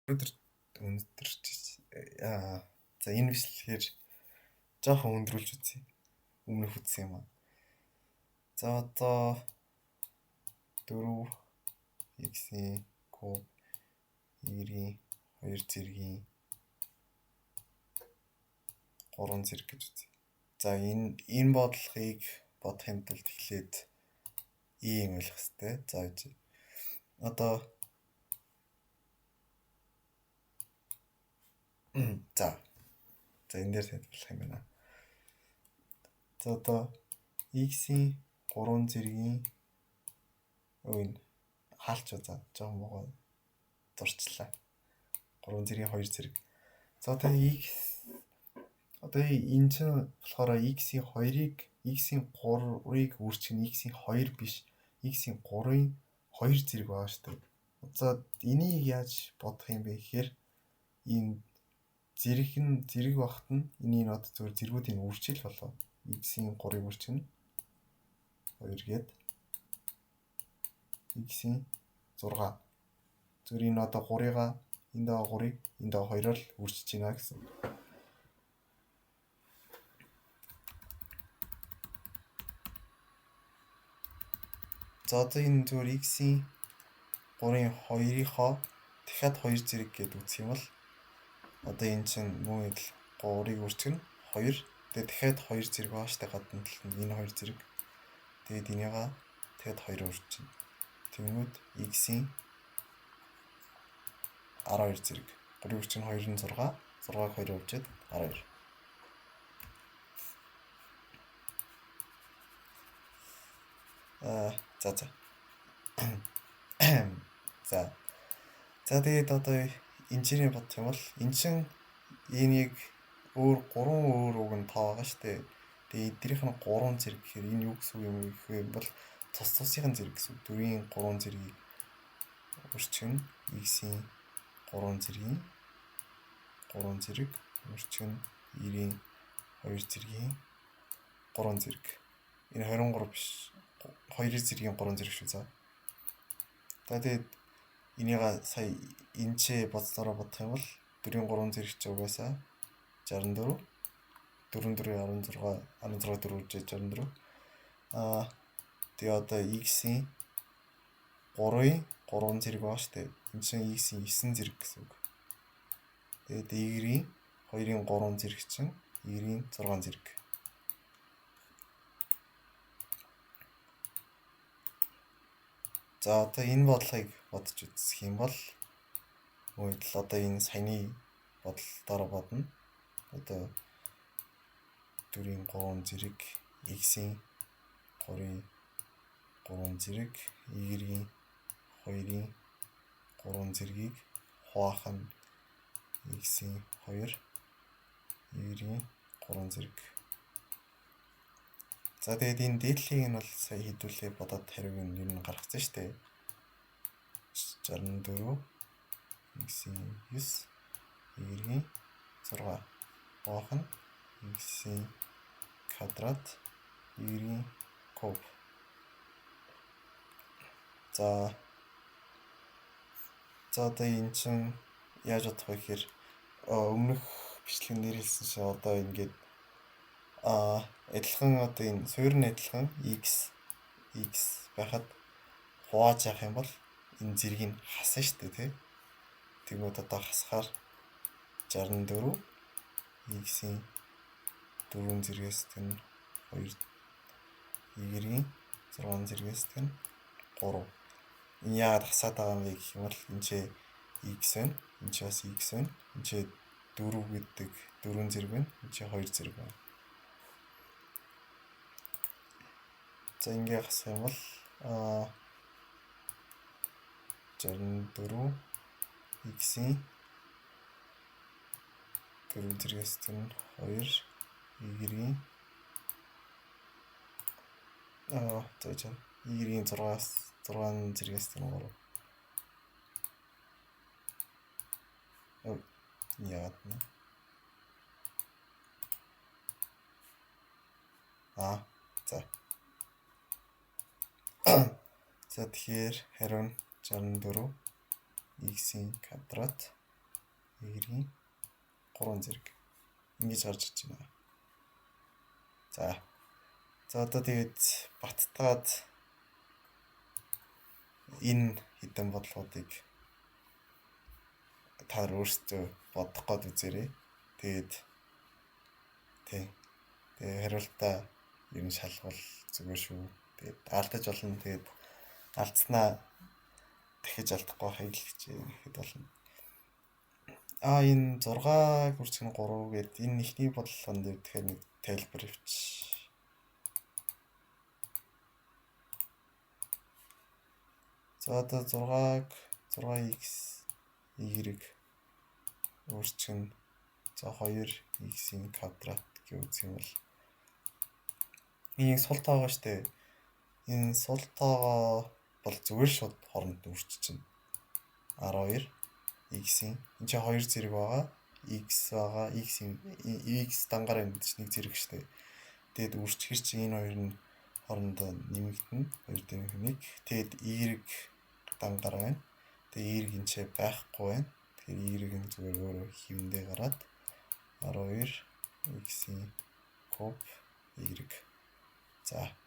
Өнөөдөр өнөдөр за энэ бичлэгээр жоохон өндрүүлж үзье. Өмнөх үзсэн юм аа. За одоо 4 x-ийн куб y-ийн 2 зэргийн 3 зэрэг гэж үзье. За энэ бодлогыг бодохын тулд эхлээд ийм ойлгох хэрэгтэй. За одоо за энэ дээр тайлбарлах юм байна. За одоо x-ийн 3 зэргийн энэ хаалч за жоохон могоо зурчлаа. 3 зэргийн 2 зэрэг. За одоо x одоо энэ чинь болохоор x-ийн 2-ыг x-ийн 3-ыг үрчих нь x-ийн 2 биш x-ийн 3-ын 2 зэрэг байгаа шүү дээ. За энийг яаж бодох юм бэ гэхээр ийм зэрэг нь зэрэг багт нь энийг одоо зөвхөн зэргүүдийн үрчил болоо. X-ийн 3-ыг үрчинэ 2 гээд x-ийн 6. Зөвхөн энэ одоо 3-ыг энд байгаа 3-ыг энд байгаа 2-оор л үрчиж байна гэсэн. За одоо энэ зөвхөн x-ийн 3-ын 2-ийнхоо дахиад 2 зэрэг гээд үзэх юм бол одоо энэ чинь мөн адил 3-ыг үрчгэн 2. Тэгээд дахиад 2 зэрэг байгаа штэ гадна талд нь энэ 2 зэрэг. Тэгээд энийгээ дахиад 2 үрчинэ. Тэгмүүд x-ийн 12 зэрэг. 3-ыг үрчгэн 2 нь 6, 6-ыг 2 үрчээд 12. За за. За. За тэгээд одоо энэ бодох юм бол эн чинь энийг өөр 3 өөр үг нь тоо байгаа шүү дээ. Тэгээд эдгээрийнх нь 3 зэрэг гэхээр энэ юу гэсэн үг юм бэ гэх юм бол цус цусынхын зэрэг гэсэн үг. 4-ийн 3 зэргийг үрчгэн x-ийн 3 зэргийн 3 зэрэг үрчгэн 9-ийн 2 зэргийн 3 зэрэг. Энэ 23 биш 2 зэргийн 3 зэрэг шүү за. За тэгээд энийгээ сая энэ ч бодсороо бодох юм бол 4-ийн 3 зэрэг чи угаасаа 64 4 4 16 16 4 64. Аа тэгээ одоо x-ийн 3-ын 3 зэрэг байгаа шүү дээ. Энэ чинь x-ийн 9 зэрэг гэсэн үг. Тэгээд y-ийн 2-ын 3 зэрэг чинь y-ийн 6 зэрэг. За одоо энэ бодлогыг бодож үзэх юм бол мөн одоо энэ саяны бодлолтоор бодно. Одоо 4-ийн 3 зэрэг x-ийн 3-ын 3 зэрэг y-ийн 2-ын 3 зэргийг хуваах нь x-ийн 2 y-ийн 3 зэрэг. За тэгээд энэ дээдлийг нь бол сая хэдүүлээ бодоод хариуг нь ер нь гаргацсан шүү дээ. 64 x-ийн 9 y-ийн 6 хуваах нь x-ийн квадрат y-ийн куб. За одоо энэ чинь яаж бодох вэ гэхээр өмнөх бичлэг нэр хэлсэн шиг одоо ингээд адилхан одоо энэ суурь нь адилхан x x байхад хувааж явах юм бол энэ зэргийг хасна шүү дээ тий. Тэгмүүд одоо хасахаар 64 x-ийн 4 зэргээс тэн 2 y-ийн 6 зэргээс тэн 3. Энэ яагаад хасаад байгаа юм бэ гэх юм бол энэ ч x байна, энэ ч бас x байна, энэ ч 4 гэдэг 4 зэрэг байна, энэ ч 2 зэрэг байна. За ингээ хасах юм бол 64 x-ийн 4 зэргээс тэн 2 y-ийн за y-ийн 6-аас 6 зэргээс тэн 3. Яагаад нэ? За. За тэгэхээр хариу нь 64 x-ийн квадрат Y-ийн 3 зэрэг ингэж гарч ирж байна. За. За одоо тэгээд баттгаад энэ хэдэн бодлогуудыг та өөрсдөө бодох гээд үзээрэй. Тэгээд тий. Тэгээ хариултаа ер нь шалгуул зүгээр шүү. Тэгээд алдаж болно. Тэгээд алдснаа дахиж алдахгүй байхыг л хичээхэд болно. А энэ 6 үржих нь 3 гээд энэ эхний бодлогон дээр тэгэхээр нэг тайлбар явчих. За одоо 6-г 6x y үржих нь за 2x-ийн квадрат гэж үзэх юм бол энэ сул тоогоо штэ. Энэ сул тоогоо бол зүгээр шууд хооронд нь үржиж чинь. 12 x-ийн энэ чинь 2 зэрэг байгаа. X байгаа. X-ийн x дангаараа энэ чинь нэг зэрэг штэ. Тэгээд үржихэр чинь энэ хоёр нь хоорондоо нэмэгдэнэ. 2 дээр 1. Тэгээд y дангаараа байна. Тэгээд y энэ ч байхгүй байна. Тэгэхээр y нь зүгээр өөрөө хэвэндээ гараад 12 x-ийн куб y. За.